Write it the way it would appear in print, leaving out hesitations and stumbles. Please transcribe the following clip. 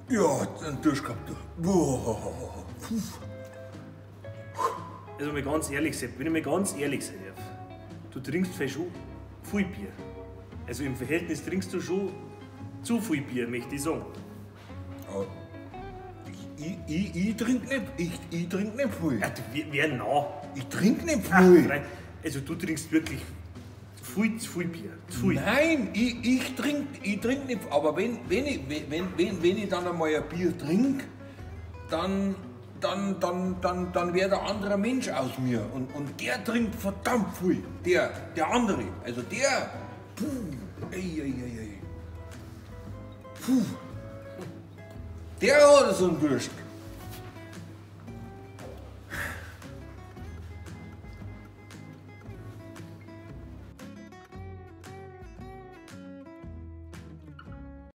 Ja, einen Durst gehabt, du. Boah. Puh. Also mal ganz ehrlich, Sepp, wenn ich mal ganz ehrlich sein darf, du trinkst vielleicht schon viel Bier. Also im Verhältnis trinkst du schon zu viel Bier, möchte ich sagen. Ja, ich trink nicht, ich trink nicht viel. Ja, du, wer nah? Ich trink nicht Ach, viel. Freund, also du trinkst wirklich viel zu viel Bier. Zu viel. Nein, ich trink nicht, aber wenn ich dann einmal ein Bier trink, dann wird ein anderer Mensch aus mir. Und der trinkt verdammt viel. Der andere. Also der, puh, ei, ei, ei, ei. Puh. Der hat so einen Durst.